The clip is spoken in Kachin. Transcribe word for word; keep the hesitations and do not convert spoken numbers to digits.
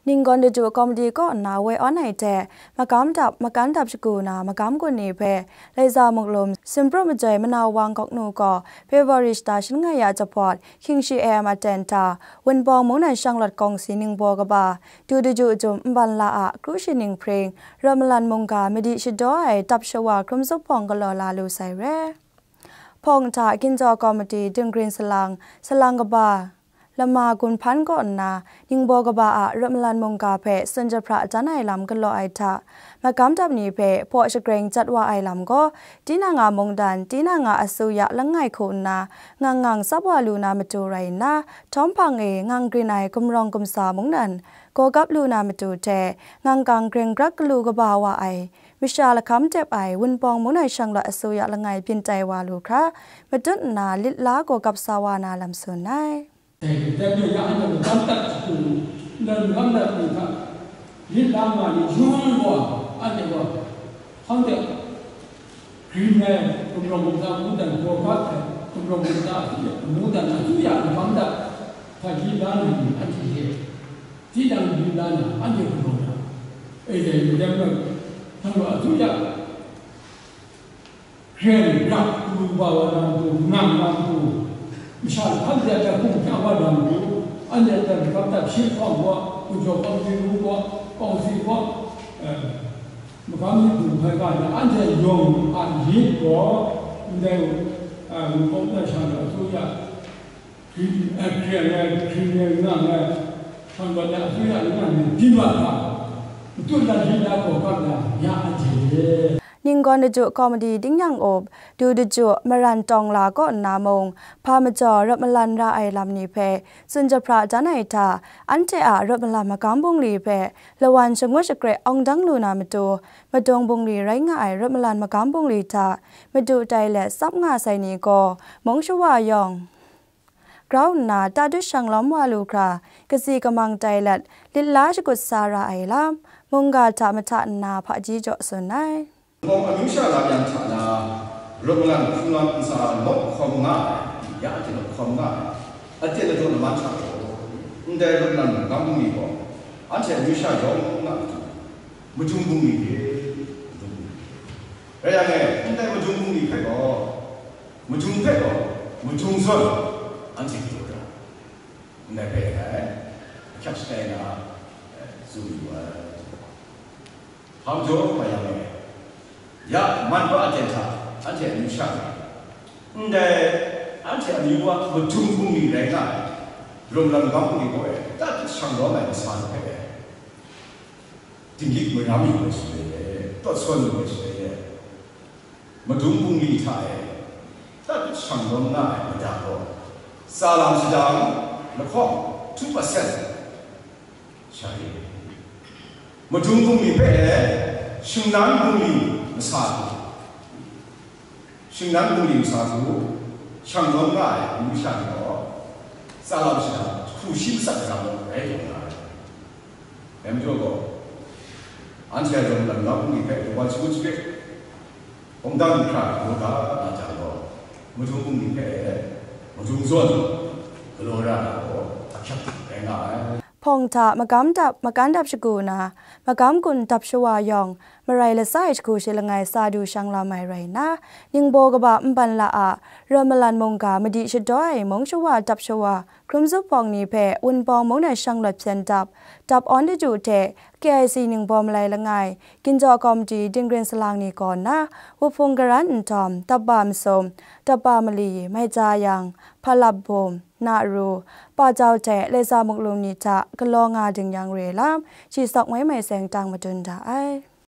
Ninggawn Daju Komiti kaw nna woi awn ai hte, magam dap, makan dap shagu na magam gun ni hpe, Laiza Muklum, Sumprut Majoi Manau Wang Gawknu gaw February shata shangai ya jahpawt, hkying shi A M aten hta, Wunpawng Mungdan Shanglawt Kawngsi ningbaw kaba, Du Daju Jum Nban La a kru shi ninghpring, Rawt Malan mungga madi shadaw ai dap shawa hkrum zup hpawng galaw la lu sai re. Hpawng hta Ginjaw Komiti, Dinggrin Salang, Salang kaba, Lama Gun Hpan kaw nna, ningbaw kaba a Rawt Malan mungga hpe tsun jahpra dan ai lam galaw ai hta, magam dap ni hpe hpaw shagreng jat wa ai lam gaw, tinang a mungdan, tinang a asuya langai hku nna, ngang ngang tsap wa lu na matu rai nna, htawm hpang e ngang grin ai gumrawng gumsa mungdan, gawgap lu na matu hte, ngang kang greng grak galu kaba wa ai, masha lahkam tep ai Wunpawng Mungdan Shanglawt asuya langai byin tai wa lu hkra, matut nna lit la gawgap sa wa na lam tsun ai. Dai hte mung ya anhte magam dap shagu, nang magam dap ni hta, lit la nga ni yawng gaw, anhte gaw, hpang de, grin ai, gumrawng gumsa mungdan, gawgap ai, gumrawng gumsa mungdan, asuya magam dap hta lit la na ni anhte hte, tinang lit la na, anhte gumrawng na, e dai yu dem na, hpang gaw asuya, Hkren, rak, lu ba wa na matu, ngang na matu, masha lahkam de a hkum hkya wa na matu, anhte a magam dap shi hkawng gaw, Ginjaw Komiti ru gaw, Kawngsi gaw, eh, magam myit hpung hpai ga na, anhte yawng a lit gaw, ndai, eh, Wunpawng Mungdan Shanglawt asuya, Hkring, eh, hkring ai, hkring ai, ngang ai, hkang gawn ai, asuya ai, ngang ai, byin wa hkra, matut la, lit la, gawgap la, ya anhte e. Ninggawn Daju Komiti Ding Yang Up, Du Daju Maran Tawng La kaw nna mung, hpa majaw rawt malan ra ai lam ni hpe tsun jahpra dan ai hta, anhte a rawt malan magam bungli hpe lawan shangut shakre awng dang lu na matu, madung bungli rai nga ai rawt malan magam bungli hta madu tai let tsap nga sai ni gaw, mung shawa yawng grau nna, ta dut shang lawm wa lu hkra, katsi kamang tai let, lit la shagut sa ra ai lam, mungga hta mahta nna hpaji jaw tsun ai. Hpawng amyu sha lam yang hta na, rawt malan hpung lam ntsa nawk hkawm nga ai, ya anhte nawk hkawm nga ai, aten adaw laman hta gaw, ndai rawt malan magam bungli gaw, anhte amyu sha yawng nga matu, madung bungli re, madung bungli re. Rai yang e, ndai madung bungli hpe gaw, Madung hpe gaw, madung zawn, anhte galaw ra, ndai hpe e, ahkyak shatai na, e, tsun yu ai. Hpa majaw, hpa yang e, ya, man pa aten hta, anhte amyu sha nga, ndai, anhte amyu a madung bungli rai nga ai, rawt malan magam bungli gaw e, ta dut shang lawm ai masha ni hpe e, dinglik maram yu ai shaloi e, tawt sawn yu ai shaloi e, Madung bungli hta e, ta dut shang lawm nga ai mada gaw, tsa lam shadang lahkawng two percent sha re. Madung bungli hpe e, shingnan bungli masa hku, shingnan bungli masa hku shang lawm nga ai amyu sha ni gaw, tsa lam shadang hku shi matsat ai lam rai taw nga ai. Dai majaw gaw, anhte a rawt malan magam bungli hpe kawan shangun shaga, hkawm dan hkra galaw ga na jang gaw, madung bungli hpe e, madung zawn galaw ra na gaw ahkyak rai nga ai. Hpawng hta magam dap, makan dap shagu na, magam gun dap shawa yawng, marai latsa ai jahku shi langai sa du shang lawm ai rai nna, ningbaw kaba nban la a, rawt malan mungga madi shadaw ai mung shawa dap shawa, hkrum zup hpawng ni hpe Wunpawng Mungdan Shanglawt hpyen dap, dap awn daju hte K I C ningbaw malai langai, Ginjaw Komiti Dinggrin Salang ni kaw nna, wuhpung garan nhtawm, dapba masum, dapba mali, maija yang, hpalap bum, na ru, pa jau hte leza muklum ni hta galaw nga ding yang re lam, shi sawk mai mai seng tang madun da ai.